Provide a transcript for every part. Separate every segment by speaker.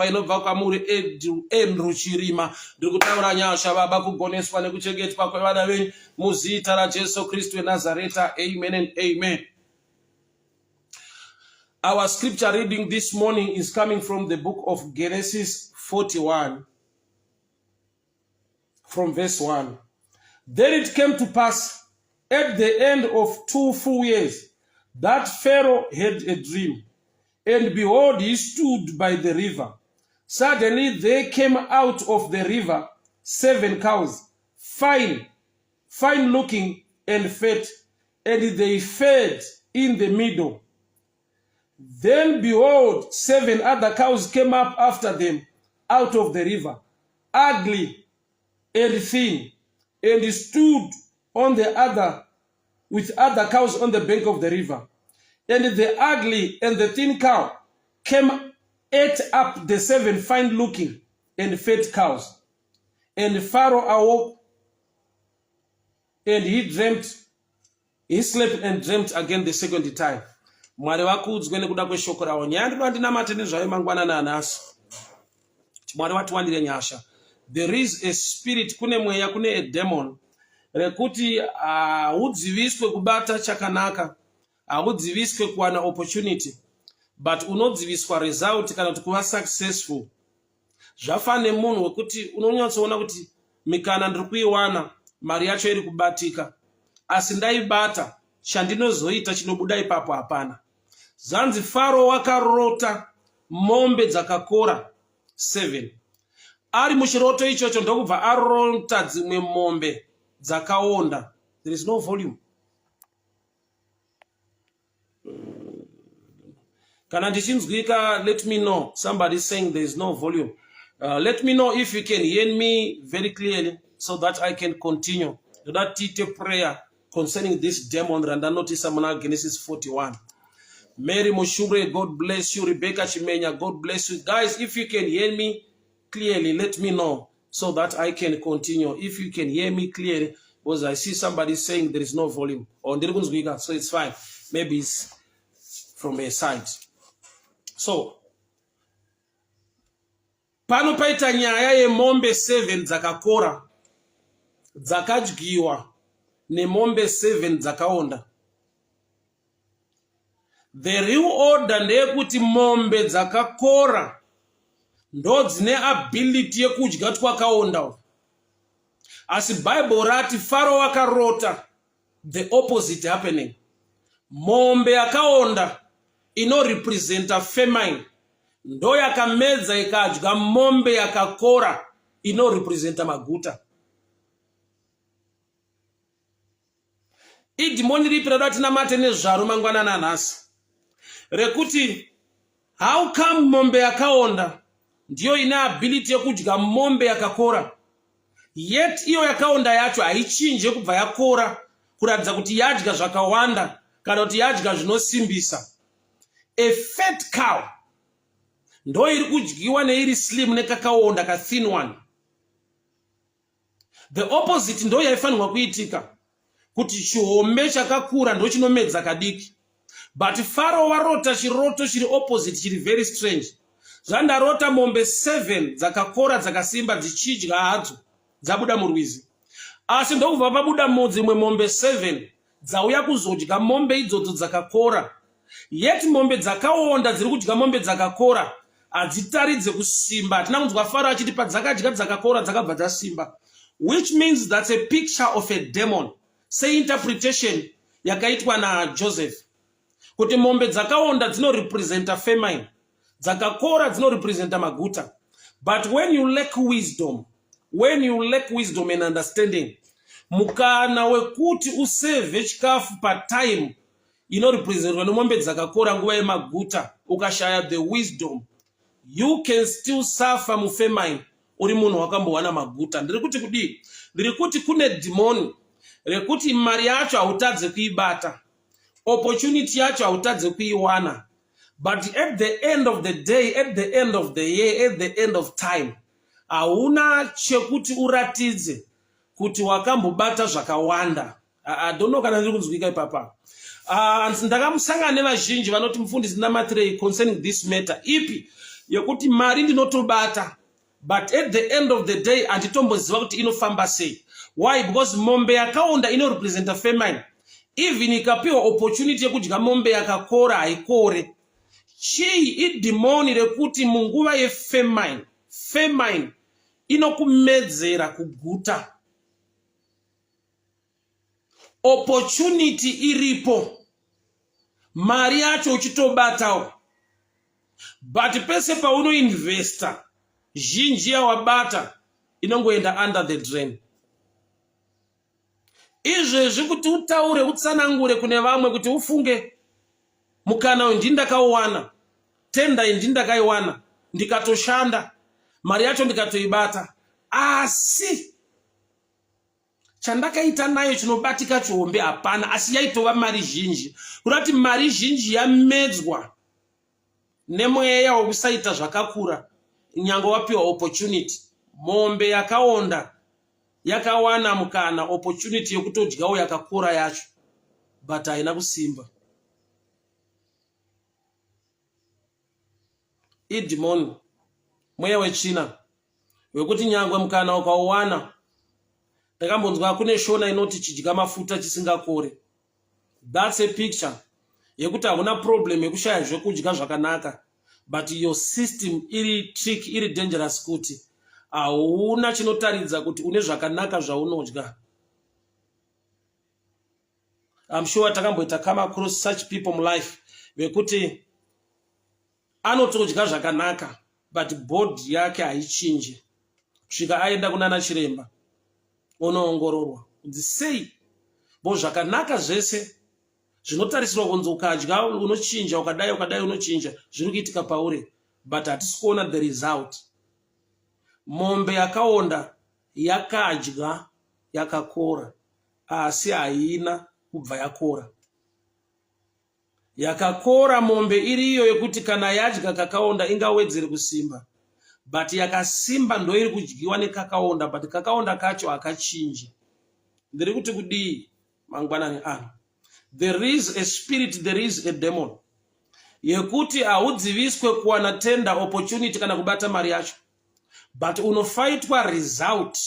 Speaker 1: Inobva kwamuri Andrew Chirima. Ndiri kutaura nyasha, Baba, kugoneswa nekuchengetwa kwevana venyu muzita raJesu Kristu weNazareta. Amen and amen. Our scripture reading this morning is coming from the book of Genesis 41, from verse 1. Then it came to pass at the end of 2 full years that Pharaoh had a dream, and behold, he stood by the river. Suddenly there came out of the river seven cows, fine, fine looking and fat, and they fed in the middle. Then behold, seven other cows came up after them out of the river, ugly and thin, and stood on the other with other cows on the bank of the river. And the ugly and the thin cow came, ate up the seven fine looking and fat cows. And Pharaoh awoke and he dreamt, he slept and dreamt again the second time. Mwari vakudzwe nekuda kweshoko ravo. Nyaya ndinoda ndinamate nezvayo mangwanani anhasi, kuti Mwari vatiwanire nyasha. There is a spirit, kune mweya, kune a demon rekuti haudziviswe kubata chakanaka, haudziviswe kuwana opportunity, but unodziviswa result kana kuti kuva successful. Zvafanana nemunhu wekuti unonyatsoona kuti mikana ndiri kuiwana, mari yacho iri kubatika, asi ndaibata, chandinozoita chinobuda ipapo hapana. Zvanzi Faro wakarota mombe dzakakora 7. Ari muchiroto ichocho ndokubva arota dzimwe mombe dzakaonda. There is no volume. Kana ndichinzwika, let me know. Somebody is saying there is no volume. Let me know if you can hear me very clearly so that I can continue. Ndoda tiite prayer concerning this demon randanotisa muna Genesis 41. Mary Mushure, God bless you. Rebecca Chimenya, God bless you. Guys, if you can hear me clearly, let me know so that I can continue. If you can hear me clearly, because I see somebody saying there is no volume. Or ndiri kunzwika, so it's fine. Maybe it's from a side. So pano paita nyaya yemombe 7 dzakakora dzakadyiwa nemombe 7 dzakaonda. The real order ndeyekuti mombe dzakakora ndo dzine ability yekudya twakaonda, asi Bhaibheri rati Faro wakarota the opposite happening. Mombe yakaonda inorepresenta famine ndo yakamedza ikadya mombe yakakora inorepresenta maguta. Idhimoni ripi rada tinamate nezvaro mangwanani anhasi, rekuti how come mombe yakaonda ndiyo ine ability yekudya mombe yakakora, yet iyo yakaonda yacho haichinje kubva yakora kuratidza kuti yadya zvakawanda kana kuti yadya zvinosimbisa? A fat cow ndo iri kudyiwa neiri slim nekakaonda, kathin one. The opposite ndo yaifanirwa kuitika, kuti chihombe chakakura ndo chinomedza kadiki. But Faro warota chiroto chiri opposite, chiri very strange. Zvandarota mombe 7 dzakakora, dzakasimba, dzichidya hadzo dzabuda murwizi, asi ndokubva pabuda dzimwe mombe 7 dzauya kuzodya mombe idzodzo dzakakora. Yet mombe dzakaonda dziri kudya mombe dzakakora hadzitaridze kusimba. Hatina kunzwa Faro achiti padzakadya dzakakora dzakabva dzasimba, which means that's a picture of a demon, seinterpretation yakaitwa naJoseph kuti mombe dzakaonda dzinorepresenta famine, dzakakora dzinorepresenta maguta. But when you lack wisdom, when you lack wisdom and understanding, mukana wekuti usevhe chikafu patime inorepresentwa nemombe dzakakora, nguva yemaguta, ukashaya the wisdom, you can still suffer mufamine uri munhu wakambowana maguta. Ndiri kuti kudii? Ndiri kuti kune dhimoni rekuti mari yacho hautadze kuibata, opportunity yacho hautadze kuiwana, but at the end of the day, at the end of the year, at the end of time, hauna chekuti uratidze kuti wakambobata zvakawanda. I don't know kana ndiri kunzwika ipapa. Ndakamusangana nevazhinji vanoti, "Mufundisi, ndinamatirei concerning this matter." Ipi? Yekuti mari ndinotobata, but at the end of the day handitomboziva kuti inofamba sei. Why? Because mombe yakaonda inorepresenta famine. Even ikapiwa opportunity yekudya mombe yakakora, haikore. Chii? Idhimoni rekuti munguva yefamine, famine inokumedzera kuguta. Opportunity iripo, mari yacho uchitobatawo, but pese paunoinvesta, zhinji yawabata inongoenda under the drain. Izvezvi kuti utaure, utsanangure kune vamwe kuti ufunge mukana uyu ndindakauwana, tender iyi ndindakaiwana, ndikatoshanda, mari yacho ndikatoibata, asi chandakaita nayo chinobatika chihombe hapana, asi yaitova mari zhinji. Kuda kuti mari zhinji yamedzwa nemweya wekusaita zvakakura nyange wapiwa opportunity. Mombe yakaonda yakawana mukana, opportunity yekutodyawo yakakura yacho, but haina kusimba. Idhimoni, mweya wetsvina wekuti nyangwe mukana ukauwana. Ndakambonzwa kune Shona inoti chidya mafuta chisingakore. That's a picture yekuti hauna problem yekushaya zvekudya zvakanaka, but your system iri trick, iri dangerous, kuti hauna chinotaridza kuti une zvakanaka zvaunodya. I'm sure takamboita come across such people mulife vekuti anotodya zvakanaka, but body yake haichinji kusvika aenda kunana chiremba onoongororwa kunzi sei bo zvakanaka zvese zvinotarisirwa kunzi ukadya unochinja, ukadai ukadai unochinja, zviri kuitika pauri, but hatisi kuona the result. Mombe yakaonda yakadya yakakora, asi haina kubva yakora. Yakakora mombe iriyo yekuti kana yadya kakaonda ingawedzere kusimba, but yakasimba ndoiri kudyiwa nekakaonda, but kakaonda kacho hakachinji. Ndiri kuti kudii mangwanani ano? There is a spirit, there is a demon yekuti haudziviswe kuwana tender, opportunity kana kubata mari yacho, but unofaitwa result.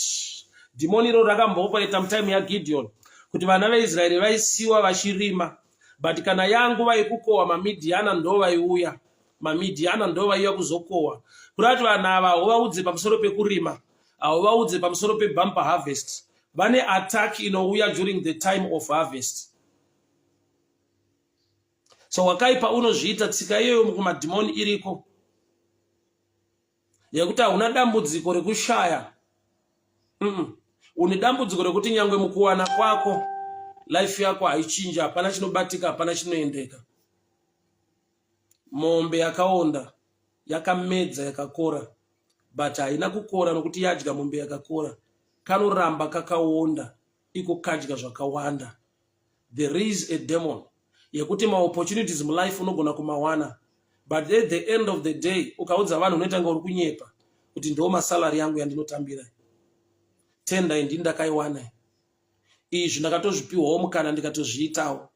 Speaker 1: Dhimoni iro rakambopaita mutime yaGideon kuti vana veIsraeri vaisiwa vachirima, but kana yanguva yekukohwa, maMidhiana ndo vaiuya, maMidhiana ndo vaiuya kuzokohwa. Kuda kuti vanhu ava hauvaudze pamusoro pekurima, hauvaudze pamusoro pebumper harvest. Vane attack inouya during the time of harvest. So wakaipa unozviita tsika iyoyo kumadhimoni iriko yekuti hauna dambudziko rekushaya. Une dambudziko rekuti nyangwe mukuwana kwako, life yako haichinji, hapana chinobatika, hapana chinoendeka. Mombe yakaonda yakamedza yakakora, but haina kukora nokuti yadya mombe yakakora. Kanoramba kakaonda iko kadya zvakawanda. There is a demon yekuti maopportunities mulife unogona kumawana, but at the end of the day ukaudza vanhu unoita nga uri kunyepa kuti ndo masalary yangu yandinotambira, tender ndini ndakaiwana, izvi ndakatozvipiwawo mukana ndikatozviitawo,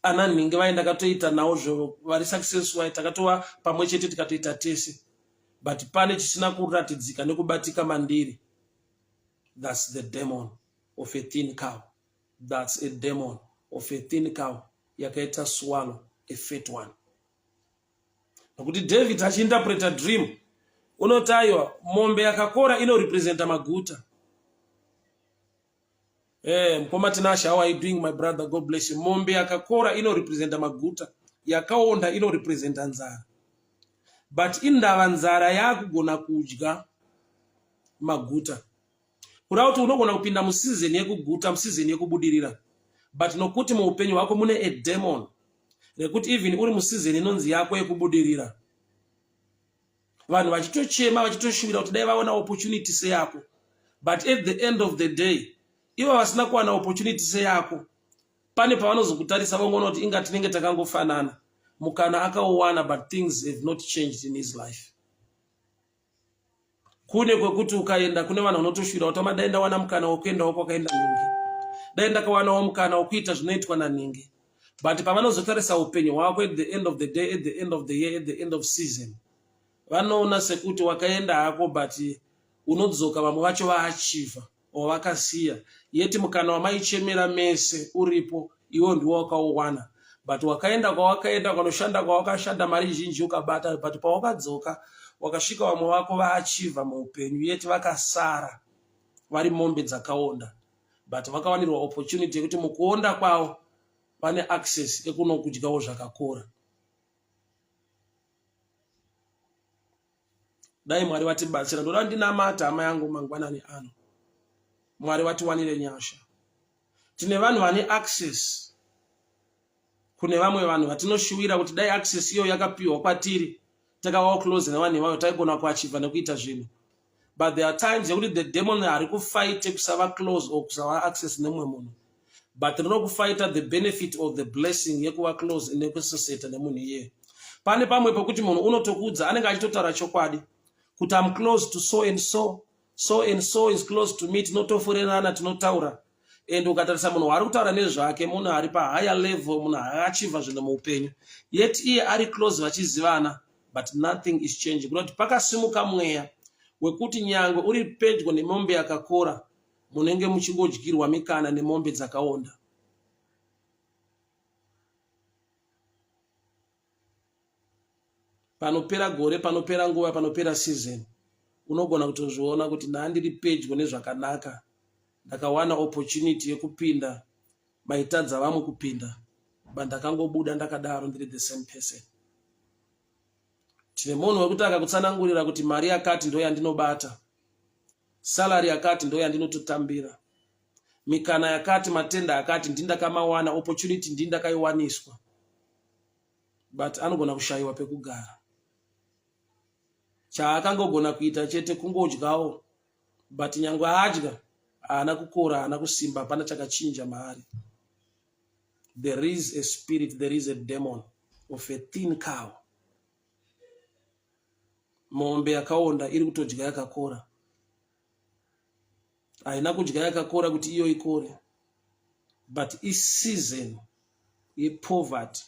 Speaker 1: ana nhingi vai ndakatoita nawo vari successful, vai takatova pamwe chete tikatoita tese, but pane chisina kuratidzika nekubatika mandiri. That's the demon of a thin cow. That's a demon of a thin cow yakaita swallow a fat one. Nokuti David achiinterpreta dream unoti aiwa, mombe yakakora inorepresenta maguta. Mukoma Tinashe, how are you doing, my brother? God bless you. Mombe yakakora inorepresenta maguta, yakaonda inorepresenta nzara. But indava nzara yaakugona kudya maguta? Kureva kuti unogona kupinda museason yekuguta, museason yekubudirira, but nokuti muupenyu hwako mune a demon rekuti even uri museason inonzi yako yekubudirira, vanhu vachitochema, vachitoshuvira kuti dai vaona opportunity seyako, but at the end of the day ivo vasina kuwana opportunity seyako, pane pavanozokutarisa vongoona kuti inga tinenge takangofanana, mukana akauwana, but things have not changed in his life. Kune kwekuti ukaenda kune vanhu vanotoshuvira kuti ama dai ndawana mukana wekuendawo kwakaenda nhingi, dai ndakawanawo mukana wekuita zvinoitwa nanhingi, but pavanozotarisa upenyu hwako at the end of the day, at the end of the year, at the end of season. Vanoona sekuti wakaenda hako but unodzoka vamwe vacho vaachivha wavakasiya yet mukana wamaichemera mese uripo iwe ndiwo wakauwana but wakaenda kwawakaenda ukanoshanda kwawakashanda mari zhinji ukabata but pawakadzoka wakasvika vamwe vako vaachivha muupenyu yet vakasara vari mombe dzakaonda but vakawanirwa opportunity yekuti mukuonda kwavo vane access ekunokudyawo zvakakora. Dai Mwari vatibatsira. Ndoda ndinamata hama yangu mangwanani ano. Mwari vatiwanire nyasha. Tine vanhu vane access kune vamwe vanhu vatinoshuwira kuti dai access iyo yakapiwa kwatiri takavawo close nevanhu ivayo taigona kuachivha nekuita zvinhu but there are times yekuti the demon hari kufighte kusava close or kusava access nemumwe munhu but rinokufighta the benefit of the blessing yekuva close nekuassociata nemunhu iyeye pane pamwe pekuti munhu unotokuudza anenge achitotaura chokwadi kuti am close to so and so so and so is close to me tinotofurerana tinotaura and ukatarisa munhu waari kutaura nezvake munhu ari pahigher level munhu aachivha zvinhu muupenyu yet iye ari close vachizivana but nothing is changing kunoti pakasimuka mweya wekuti nyangwe uri pedyo nemombe yakakora munenge muchingodyirwa mikana nemombe dzakaonda. Panopera gore, panopera nguva, panopera season, unogona kutozviona kuti ndandiri pedyo nezvakanaka, ndakawana opportunity yekupinda maitadza vamwe kupinda, but ndakangobuda ndakadaro ndiri the same person. Tine munhu wekuti akakutsanangurira kuti mari yakati ndoyandinobata, salary yakati ndoyandinototambira, mikana yakati, matenda akati ndindakamawana, opportunity ndindakaiwaniswa, but anogona kushayiwa pekugara. Chaakangogona kuita chete kungodyawo, but nyangwe adya haana kukora, haana kusimba, hapana chakachinja maari. There is a spirit, there is a demon of a thin cow. Mombe yakaonda iri kutodya yakakora. Haina kudya yakakora kuti iyo ikore. But iseason yepoverty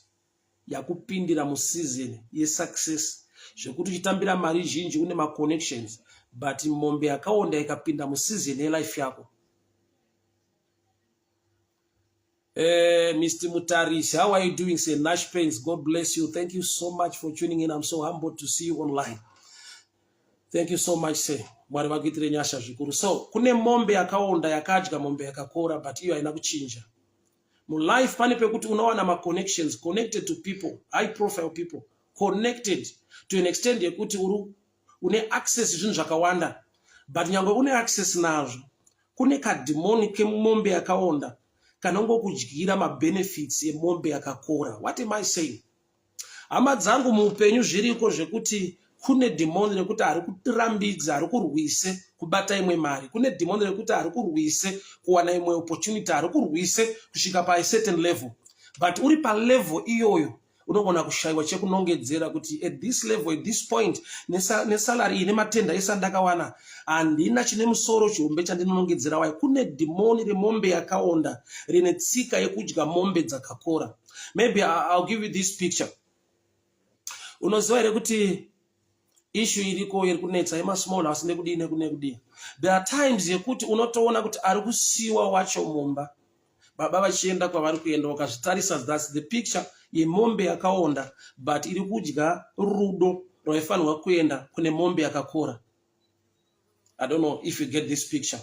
Speaker 1: yakupindira museason yesuccess zvekuti uchitambira mari zhinji une maconnections but mombe yakaonda ikapinda museason yelife yako Eh, Mr. Mutarisi, how are you doing? Say Nash Pains, God bless you. Thank you so much for tuning in. I'm so humbled to see you online. Thank you so much, sir. Mwari vakuitire nyasha zvikuru. So, kune mombe yakaonda yakadya mombe yakakora but iyo haina kuchinja. Mulife pane pekuti unowana maconnections connected to people, high profile people, connected to an extent yekuti uri une access zvinhu zvakawanda but nyangwe une access nazvo kune kadhimoni kemombe yakaonda kanongokudyira mabenefits emombe yakakora. What am I saying? Hama dzangu, muupenyu zviriko zvekuti kune dhimoni rekuti hari kurambidza, hari kurwise kubata imwe mari. Kune dhimoni rekuti hari kurwise kuwana imwe opportunity, hari kurwise kusvika pa certain level. But uri palevel iyoyo unogona kushaiwa chekunongedzera kuti at this level, at this point, nesalary iyi nematenda ese andakawana handina chine musoro chihombe chandinonongedzera. Wai kune dhimoni remombe yakaonda rine tsika yekudya mombe dzakakora. Maybe I'll give you this picture. Unoziva here kuti issue iriko iri kunetsa yemasmall house nekudii nekudii? There are times yekuti unotoona kuti ari kusiwa wacho mumba baba vachienda kwavari kuenda. Ukazvitarisa, that's the picture yemombe yakaonda but iri kudya rudo rwaifanirwa kuenda kune mombe yakakora. I don't know if you get this picture.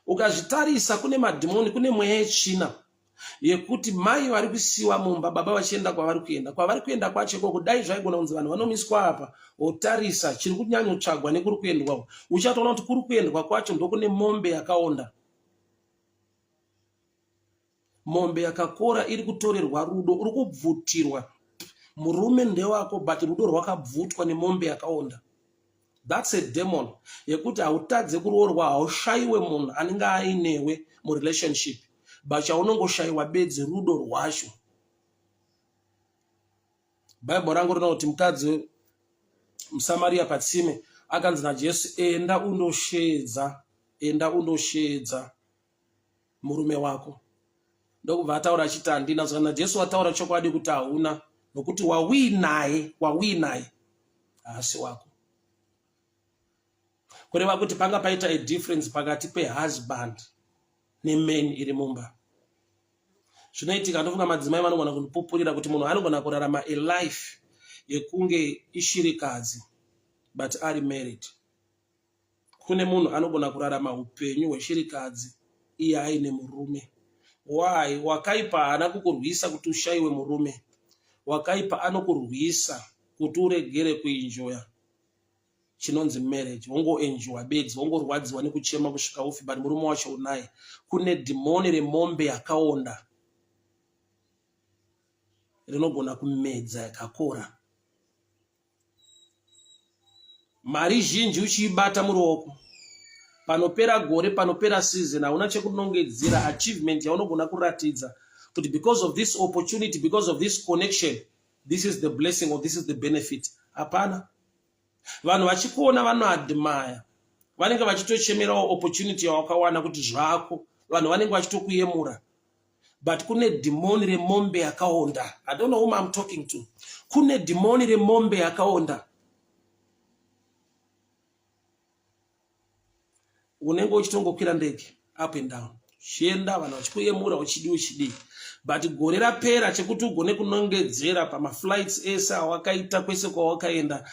Speaker 1: Ukazvitarisa, kune madhimoni, kune mweya yetsvina yekuti mai vari kusiwa mumba baba vachienda kwavari kuenda. Kwavari kuenda kwacho ikoko, dai zvaigona kunzi vanhu vanomiswa apa wotarisa chiri kunyanyotsvagwa nekuri kuendwa, uchatoona kuti kuri kuendwa kwacho ndokune mombe yakaonda. Mombe yakakora iri kutorerwa rudo, uri kubvutirwa. Murume ndewako but rudo rwakabvutwa nemombe yakaonda. That's a demon yekuti hautadze kuroorwa, haushayiwe munhu anenge ainewe murelationship, but chaunongoshayiwa bedzi rudo rwacho. Bhaibheri rangu rinoti mukadzi muSamaria patsime akanzi naJesu, enda undosheedza, enda undosheedza murume wako. Ndokubva ataura achiti handina. Saka naJesu wataura chokwadi kuti hauna, nokuti wauinaye, wauinaye haasi wako. Kureva kuti panga paita a difference pakati pehusband neman iri mumba. Zvinoitika, ndofunga madzimai vanogona kundipupurira kuti munhu anogona kurarama a life yekunge ishirikadzi but ari married. Kune munhu anogona kurarama upenyu hweshirikadzi iye aine murume. Why? Wakaipa haana kukurwisa kuti ushayiwe murume. Wakaipa anokurwisa kuti uregere kuenjoya chinonzi marriage. Wongoenjoya bedzi, wongorwadziwa nekuchema kusvika ufi, but murume wacho unaye. Kune dhimoni remombe yakaonda rinogona kumedza yakakora. Mari zhinji uchiibata muruoko, panopera gore, panopera season, hauna chekunongedzera, achievement yaunogona kuratidza kuti because of this opportunity, because of this connection, this is the blessing or this is the benefit. Hapana. Vanhu vachikuona vanoadmire, vanenge vachitochemerawo opportunity yawakawana kuti zvako, vanhu vanenge vachitokuyemura. But kune dhimoni remombe yakaonda. I don't know whom I'm talking to. Kune dhimoni remombe yakaonda. Unenge uchitongokwira ndege up and down, uchienda, vanhu vachikuyemura, uchidii uchidii, but gore rapera, chekuti ugone kunongedzera pamaflights ese awakaita, kwese kwawakaenda,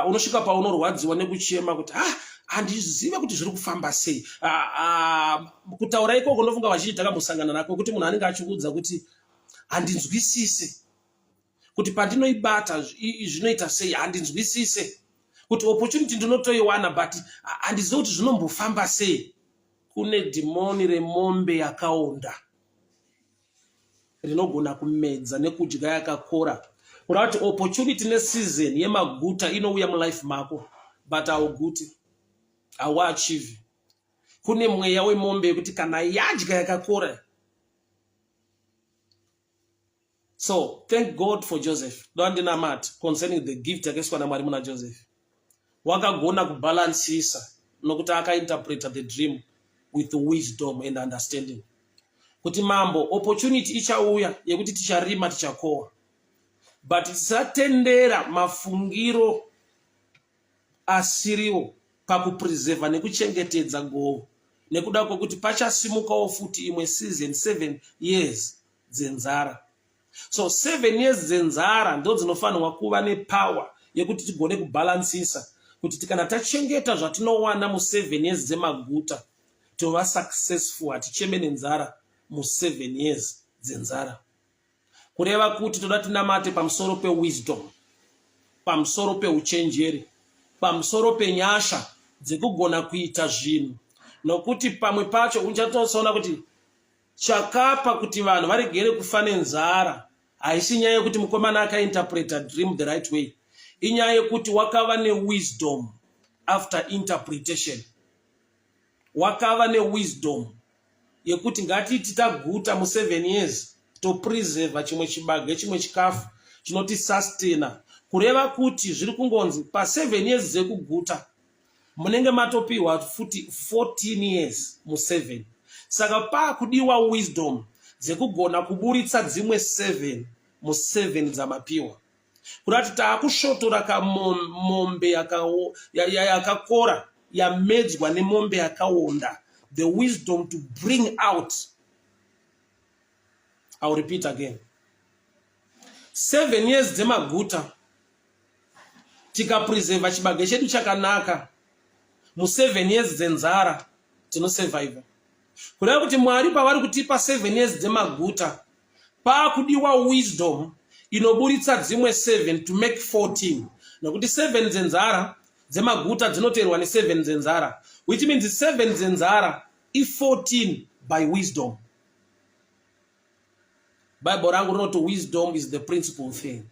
Speaker 1: unosvika paunorwadziwa nekuchema kuti ah, handizive kuti zviri kufamba sei. Kutaura ikoko ndofunga vazhinji takambosangana nako, kuti munhu anenge achikuudza kuti handinzwisise kuti pandinoibata zvinoita sei, handinzwisise kuti opportunity ndinotoiwana, but handizivi kuti zvinombofamba sei. Kune dhimoni remombe yakaonda rinogona kumedza nekudya yakakora. Kureva kuti opportunity neseason yemaguta inouya mulife mako, but hauguti, hauachieve. Kune mweya wemombe yekuti kana yadya yakakora. So thank God for Joseph. Ndandinamati concerning the gift yakaiswa naMwari muna Joseph. Wakagona kubalansisa nokuti akainterpreta the dream with wisdom and understanding. Kuti mambo, opportunity ichauya yekuti ticharima, tichakohwa, but tisatendera mafungiro asiriwo pakupreserva nekuchengetedza goho, nekuda kwekuti pachasimukawo futi imwe season, 7 years dzenzara. So 7 years dzenzara ndo dzinofanirwa kuva nepower yekuti tigone kubhalansisa kuti kana tachengeta zvatinowana mu7 years dzemaguta, tova successful, haticheme nenzara mu7 years dzenzara. Kureva kuti toda tinamate pamusoro pewisdom, pamusoro peuchenjeri, pamusoro penyasha dzekugona kuita zvinhu, nokuti pamwe pacho uchatoona kuti chakapa kuti vanhu varegere kufa nenzara haisi nyaya yekuti mukomana akainterpreta dream the right way, inyaya yekuti wakava newisdom after interpretation. Wakava newisdom yekuti ngatiti taguta mu7 years, topreserva chimwe chibage, chimwe chikafu chinotisustaina. Kureva kuti zviri kungonzi pa7 years dzekuguta munenge matopiwa futi 14 years mu7. Saka paakudiwa wisdom dzekugona kuburitsa dzimwe 7 mu7 dzamapiwa. Kurati taakusvotora kamombe yakakora yamedzwa nemombe yakaonda, the wisdom to bring out. I will repeat again: 7 years dzemaguta, tikapreserva chibage chedu chakanaka, mu7 years dzenzara tinosurviva. Kureva kuti Mwari pavari kutipa 7 years dzemaguta, paakudiwa wisdom inoburitsa dzimwe 7 to make 14, nokuti 7 dzenzara dzemaguta dzinoteerwa ne7 dzenzara, which means 7 dzenzara i14 by wisdom. Bible rangu rinoti wisdom is the principal thing.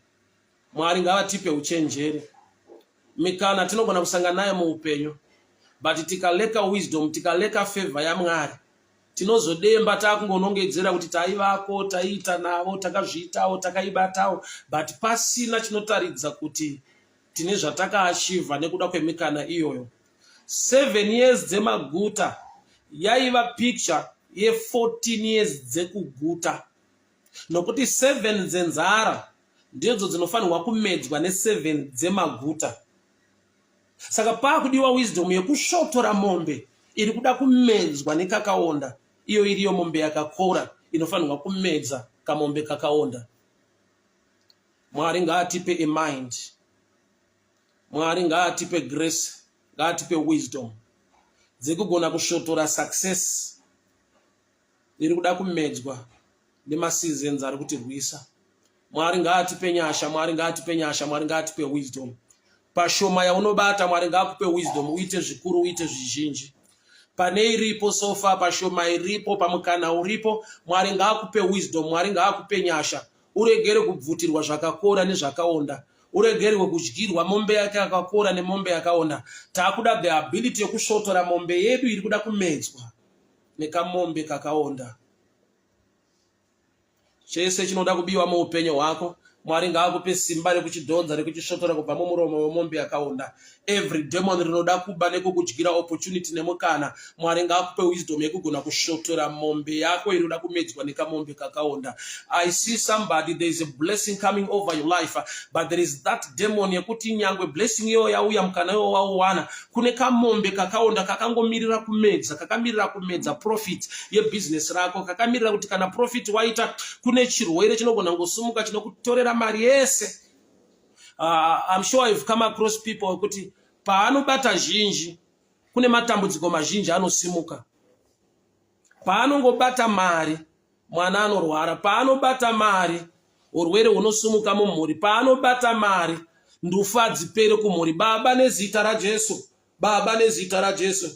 Speaker 1: Mwari ngavatipe uchenjeri. Mikana tinogona kusangana nayo muupenyu, but tikalacka wisdom, tikalacka favor yaMwari, tinozodemba taakungonongedzera kuti taivako, taiita navo, takazviitawo, takaibatawo, but pasina chinotaridza kuti tine zvatakaachiever nekuda kwemikana iyoyo. 7 years dzemaguta yaiva picture ye14 years dzekuguta, nokuti 7 dzenzara ndidzo dzinofanirwa kumedzwa ne7 dzemaguta. Saka paakudiwa wisdom yekusvotora mombe iri kuda kumedzwa nekakaonda, iyo iriyo mombe yakakora inofanirwa kumedza kamombe kakaonda. Mwari ngaatipe a mind. Mwari ngaatipe grace, ngaatipe wisdom dzekugona kusvotora success iri kuda kumedzwa nemaseasons ari kutirwisa. Mwari ngaatipe nyasha, Mwari ngaatipe nyasha, Mwari ngaatipe wisdom. Pashoma yaunobata, Mwari ngaakupe wisdom, uite zvikuru, uite zvizhinji. Pane iripo sofa, pashoma iripo, pamukana uripo, Mwari ngaakupe wisdom, Mwari ngaakupe nyasha. Uregere kubvutirwa zvakakora nezvakaonda. Uregerwe kudyirwa mombe yake yakakora nemombe yakaonda. Takuda the ability yekusvotora mombe yedu iri kuda kumedzwa nekamombe kakaonda. Chese chinoda kubiwa muupenyu hwako, Mwari ngaakupe simba rekuchidhonza rekuchisvotora kubva mumuromo wemombe yakaonda. Every demon rinoda kuba nekukudyira opportunity nemukana, Mwari ngaakupe wisdom yekugona kusvotora mombe yako iri kuda kumedzwa nekamombe kakaonda. I see somebody, there is a blessing coming over your life, but there is that demon yekuti nyangwe blessing iyoyo yauya, mukana iyoyo wauwana, kune kamombe kakaonda kakangomirira kumedza, kakamirira kumedza profit yebusiness rako, kakamirira kuti kana profit waita, kune chirwere chinogona kungosimuka chinokutorera mari yese. I'm sure you've come across people kuti paanobata zhinji kune matambudziko mazhinji anosimuka. Paanongobata mari, mwana anorwara. Paanobata mari, urwere hunosimuka mumhuri. Paanobata mari, ndufu hadzipere kumhuri. Baba, nezita raJesu, Baba, nezita raJesu,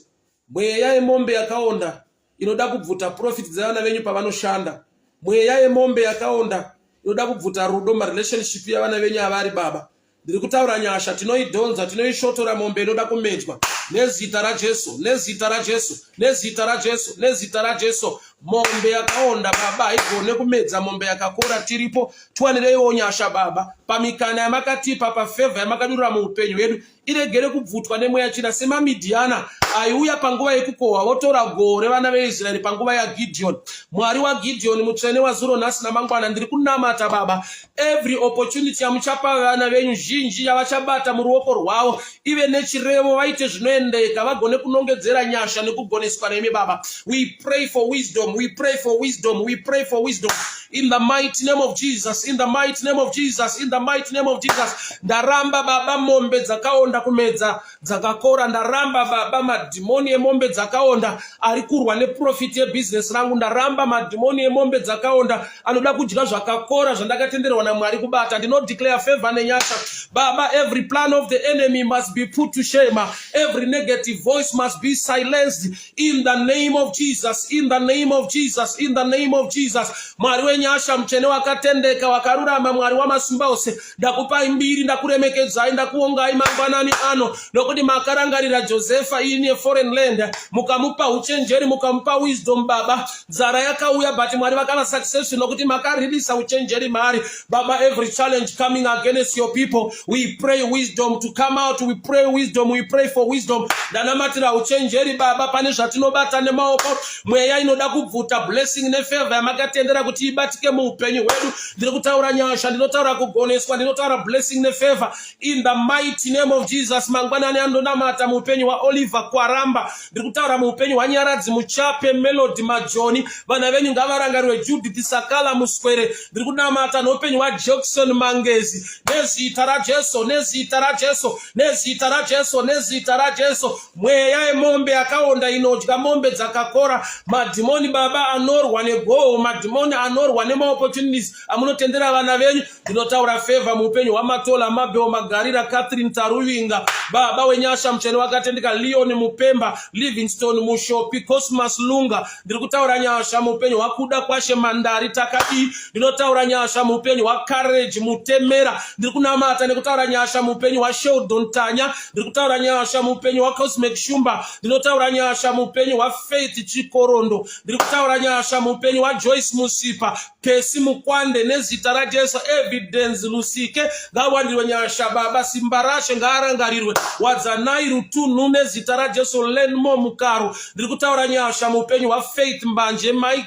Speaker 1: mweya yemombe yakaonda inoda kubvuta profit dzevana venyu pavanoshanda, mweya yemombe yakaonda inoda kubvuta rudo, marelationship yavana venyu avari, Baba, ndiri kutaura nyasha, tinoidhonza, tinoishotora mombe inoda kumedzwa nezita raJesu, nezita raJesu, nezita raJesu, nezita raJesu. Mombe yakaonda, Baba, haigone kumedza mombe yakakora. Tiripo, tiwanireiwo nyasha, Baba, pamikana yamakatipa, pafavour yamakadurura muupenyu hwedu, iregere kubvutwa nemweya china semaMidhiana aiuya panguva yekukohwa votora goho revana veIsraeri panguva yaGidheoni. Mwari waGidheoni, mutsvene wazuro, nhasi namangwana, ndiri kunamata, Baba, every opportunity yamuchapa vana venyu zhinji yavachabata muruoko rwavo ive nechirevo, vaite zvinoendeka, vagone kunongedzera nyasha nekugoneswa nemi. Baba, we pray for wisdom, we pray for wisdom, we pray for wisdom in the mighty name of Jesus, in the mighty name of Jesus, in the mighty name of Jesus. Ndaramba, Baba, mombe dzakaonda kumedza dzakakora. Ndaramba, Baba, madhimoni emombe dzakaonda ari kurwa neprofit yebhizinesi rangu. Ndaramba madhimoni emombe dzakaonda anoda kudya zvakakora zvandakatenderwa naMwari kubata. Ndinodeclare favor nenyasha, Baba. Every plan of the enemy must be put to shame. Every negative voice must be silenced in the name of Jesus, in the name of Jesus, in the name of Jesus. Mwari wenyasha, mutsvene, wakatendeka, wakarurama, Mwari wamasimba ose, ndakupai mbiri, ndakuremekedzai, ndakuongai mangwanani ano, nokuti makarangarira Josefa in a foreign land, mukamupa uchenjeri, mukamupa wisdom. Baba, nzara yakauya, but Mwari vakava successful nokuti makaririsa uchenjeri mari. Baba, every challenge coming against your people, we pray wisdom to come out. We pray wisdom, we pray for wisdom. Ndanamatira uchenjeri, Baba, pane zvatinobata nemaoko. Mweya inoda kubvuta blessing nefavour yamakatendera kuti ibatike muupenyu hwedu, ndiri kutaura nyasha, ndinotaura kugoneswa, ndinotaura blessing nefavour in the mighty name of Jesus. Mangwanani andonamata muupenyu hwaOliver Kwaramba. Ndiri kutaura muupenyu hwaNyaradzi Muchape, Melody Majoni, vana venyu ngavarangarirwe, Judith Sakala Muswere. Ndiri kunamata neupenyu hwaJackson Mangezi, nezita raJesu, nezita raJesu, nezita raJesu, nezita raJesu. Mweya yemombe yakaonda inodya mombe dzakakora, madhimoni, Baba, anorwa negoho, madhimoni anorwa nemaopportunities amunotendera vana venyu, ndinotaura favor muupenyu hwaMatola Mabeo, Magarira Catherine Taruvinga. Baba wenyasha, mutsvene, wakatendeka, Leon Mupemba, Livingstone Mushopi, Cosmas Lunga, ndiri kutaura nyasha muupenyu hwaKuda Kwashe Mandari Takadii. Ndinotaura nyasha muupenyu hwaCourage Mutemera. Ndiri kunamata nekutaura nyasha muupenyu hwaSheldon Tanya. Ndiri kutaura nyasha muupenyu hwaCosmic Shumba. Ndinotaura nyasha muupenyu hwaFaith Chikorondo. Ndiri kutaura nyasha muupenyu hwaJoyce Musipa, Pesi Mukwande, nezita raJesu. Evidence Lusike ngawandirwe nyasha, Baba. Simba rashe ngaarangarirwe. Wadzanai Rutunhu, nezita raJesu. Lenmo Mukaro, ndiri kutaura nyasha muupenyu hwaFaith Mbanje, Mike.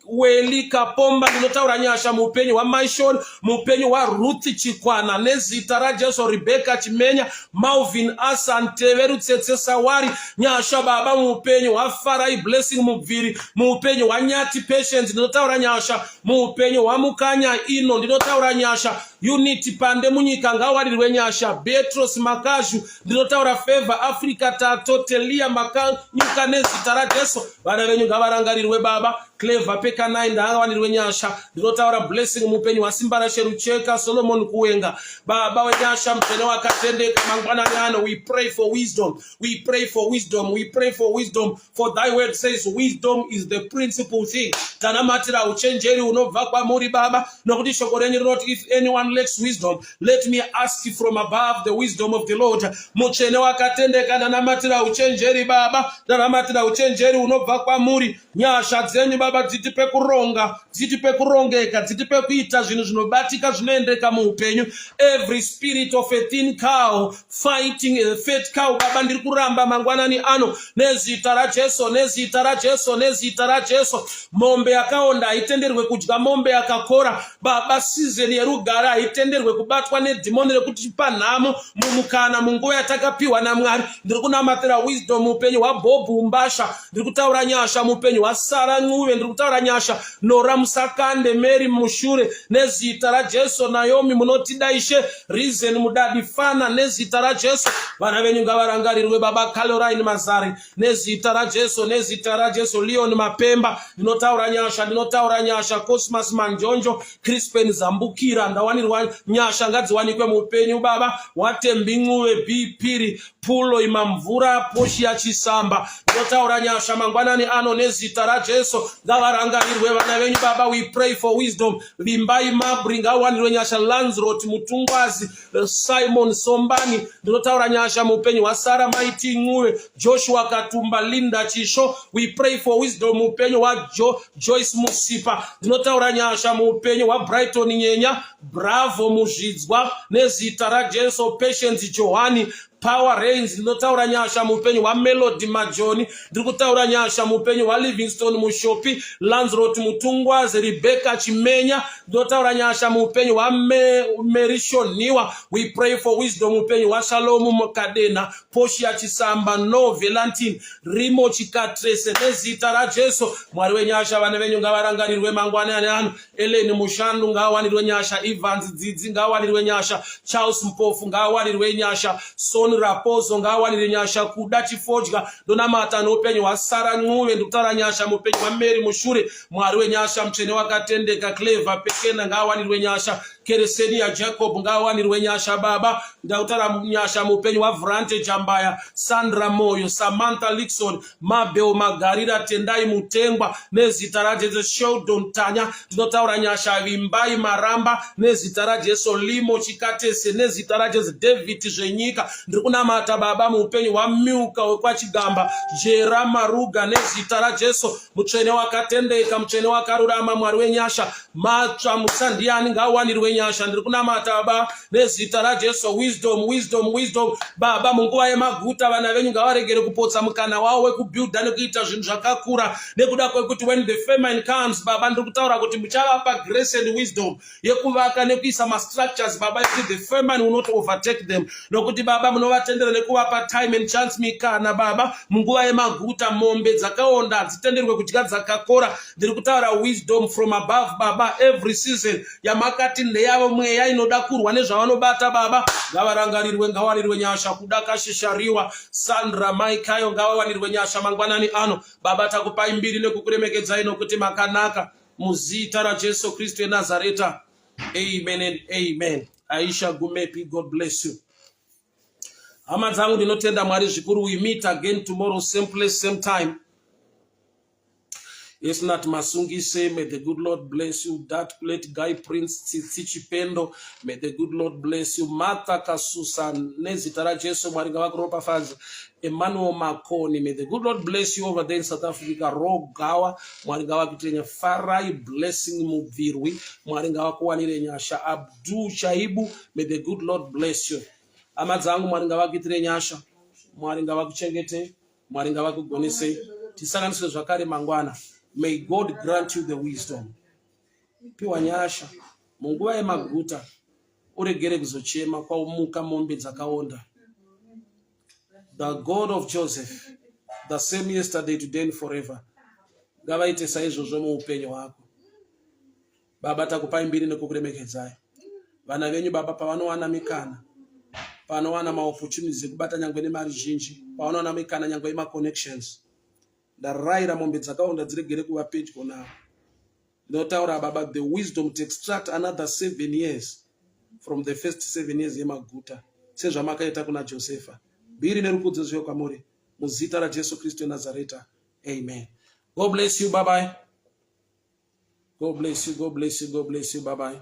Speaker 1: Weli Kapomba, ndinotaura nyasha muupenyu hwaMaishon, muupenyu hwaRuth Chikwana, nezita raJesu, Rebecca Chimenya, Malvin Asan, Teve Rutsetse Sawari, nyasha baba muupenyu hwaFarai Blessing Mubviri, muupenyu hwaNyati Patience, ndinotaura nyasha muupenyu hwaMukanya Ino, ndinotaura nyasha Unity Pande Munyika, ngawarirwe nyasha Betros Makazhu, ndinotaura Favor Africa Tato Telia Makanyuka, nezita raJesu, vana venyu ngavarangarirwe baba. Clever Pekanai, ndaawanirwe nyasha. Ndinotaura blessing muupenyu hwaSimbarashe Rucheka, Solomon Kuwenga. Baba wenyasha, mutsvene wakatendeka, mangwanani ano we pray for wisdom, we pray for wisdom, we pray for wisdom, for thy word says wisdom is the principal thing. Tanamatira uchenjeri unobva kwamuri baba, nokuti shoko renyu rinoti, "If anyone lacks wisdom, let me ask from above, the wisdom of the Lord." Mutsvene wakatendeka, ndanamatira uchenjeri baba, ndanamatira uchenjeri unobva kwamuri. Nyasha dzenyu baba dzitipe kuronga, dzitipe kurongeka, dzitipe kuita zvinhu zvinobatika, zvinoendeka muupenyu. Every spirit of a thin cow fighting a fat cow, baba, ndiri kuramba mangwanani ano nezita raJesu, nezita raJesu, nezita raJesu. Mombe yakaonda haitenderwe kudya mombe yakakora baba. Season yerugare haitenderwe kubatwa nedhimoni rekutipa nhamo mumukana munguva yatakapiwa naMwari. Ndiri kunamatira wisdom muupenyu hwaBhobhu Umbasha. Ndiri kutaura nyasha muupenyu hwaSara Ncuve. Ndiri kutaura nyasha Nora Musakande, Mary Mushure, nezita raJesu. Naomi Munotida, Ishe Reason Mudadifana, nezita raJesu, vana venyu ngavarangarirwe baba. Caroline Mazari, nezita raJesu, nezita raJesu. Leon Mapemba, ndinotaura nyasha, ndinotaura nyasha. Cosmas Manjonjo, Crispen Zambukira, ndawanirwa nyasha, ngadziwanikwe muupenyu baba waTembi Ncuve, Bpiri Pulo Imamvura, Poshia Chisamba. Ndinotaura nyasha mangwanani ano nezita raJesu, ngavarangarirwe vana venyu baba. We pray for wisdom. Vimbai Mabri, ngawanirwe nyasha. Lanzrot Mutungwazi, Simon Sombani, ndinotaura nyasha muupenyu hwaSara Maiti Ncuve, Joshua Katumba, Linda Chisho. We pray for wisdom muupenyu hwaJoyce Musipa. Ndinotaura nyasha muupenyu hwaBrighton Nyenya, Bravo Muzvidzwa, nezita raJesu. Patience Johani, Power Rains. Ndinotaura nyasha muupenyu hwaMelody Majoni. Ndiri kutaura nyasha muupenyu hwaLivingston Mushopi, Lanzrot Mutungwazi, Rebecca Chimenya. Ndinotaura nyasha muupenyu hwaMerishoniwa. We pray for wisdom muupenyu hwaShalomu Mukadena, Poshia Chisamba, No Velantin, Rimo Chikatrese, nezita raJesu. Mwari wenyasha, vana venyu ngavarangarirwe mangwanani ano. Eleni Mushandu ngaawanirwe nyasha. Evans Dzidzi ngaawanirwe nyasha. Charles Mpofu ngaawanirwe nyasha. Son Raposo ngaawanirwe nyasha. Kuda Chifodya, ndonamata neupenyu hwaSara Ncuve. Ndikutaura nyasha muupenyu hwaMary Mushure. Mwari wenyasha, mutsvene wakatendeka, Clever Pekena ngaawanirwe nyasha. Keresenia Jacob ngaawanirwe nyasha baba. Ndakutaura nyasha muupenyu hwaVrante Jambaya, Sandra Moyo, Samantha Lixon, Mabel Magarira, Tendai Mutengwa, nezita raJesu. Sheldon Tanya, ndinotaura nyasha. Vimbai Maramba, nezita raJesu. Limo Chikatese, nezita raJesu. David Zvenyika, ndiri kunamata baba muupenyu hwaMilka wekwaChigamba, Jera Maruga, nezita raJesu. Mutsvene wakatendeka, mutsvene wakarurama, Mwari wenyasha, Matsva Musandiani ngaawanirwe nyasha. Ndiri kunamata baba nezita raJesu. Wisdom, wisdom, wisdom baba. Munguva yemaguta, vana venyu ngavaregere kupotsa mukana wavo wekubuilda nekuita zvinhu zvakakura, nekuda kwekuti when the famine comes, baba, ndiri kutaura kuti muchavapa grace and wisdom yekuvaka nekuisa mastructures baba, yekuti the famine will not overtake them, nokuti baba munovatendera nekuvapa time and chance, mikana baba. Munguva yemaguta, mombe dzakaonda hadzitenderwe kudya dzakakora. Ndiri kutaura wisdom from above baba. Every season yamakati ndeyavo, mweya inoda kurwa nezvavanobata baba, ngavarangarirwe, ngawanirwe nyasha. Kuda Kashishariwa, Sandra Maikayo, ngavawanirwe nyasha mangwanani ano baba. Takupai mbiri nekukuremekedzai, nokuti makanaka. Muzita raJesu Kristu eNazareta, amen and amen. Aisha Gumepi, God bless you. Hama dzangu, ndinotenda Mwari zvikuru. We meet again tomorrow, same place, same time. Esnat Masungise, may the good Lord bless you. That plate guy Prince Tsitsi Chipendo, may the good Lord bless you. Martha Kasusa, nezita raJesu, Mwari ngavakuropafadze. Emmanuel Makoni, may the good Lord bless you over there in South Africa. Rogawa, Mwari ngavakuitire nyasha. Farai Blessing Mubvirwi, Mwari ngavakuwanire nyasha. Abdul Shaibu, may the good Lord bless you. Hama dzangu, Mwari ngavakuitire nyasha. Mwari ngavakuchengetei. Mwari ngavakugonesei. Tisanganiswe zvakare mangwana. May God grant you the wisdom. Piwa nyasha munguva yemaguta, uregere kuzochema kwaumuka mombe dzakaonda. The God of Joseph, the same yesterday, today and forever, ngavaite saizvozvo muupenyu hwako. Baba, takupai mbiri nekukuremekedzai. Vana venyu, Baba, pavanowana mikana, panowana maopportunities ekubata nyangwe nemari zhinji, pavanowana mikana nyangwe yemaconnections, ndarayira mombe dzakaonda dziregere kuva pedyo navo. Ndinotaura, Baba, the wisdom to extract another 7 years from the first 7 years yemaguta, sezvamakaita kuna Josefa. Mbiri nerukudzo zvive kwamuri, muzita raJesu Kristu weNazareta, amen. God bless you. Bye bye. God bless you. God bless you. God bless you. Bye bye.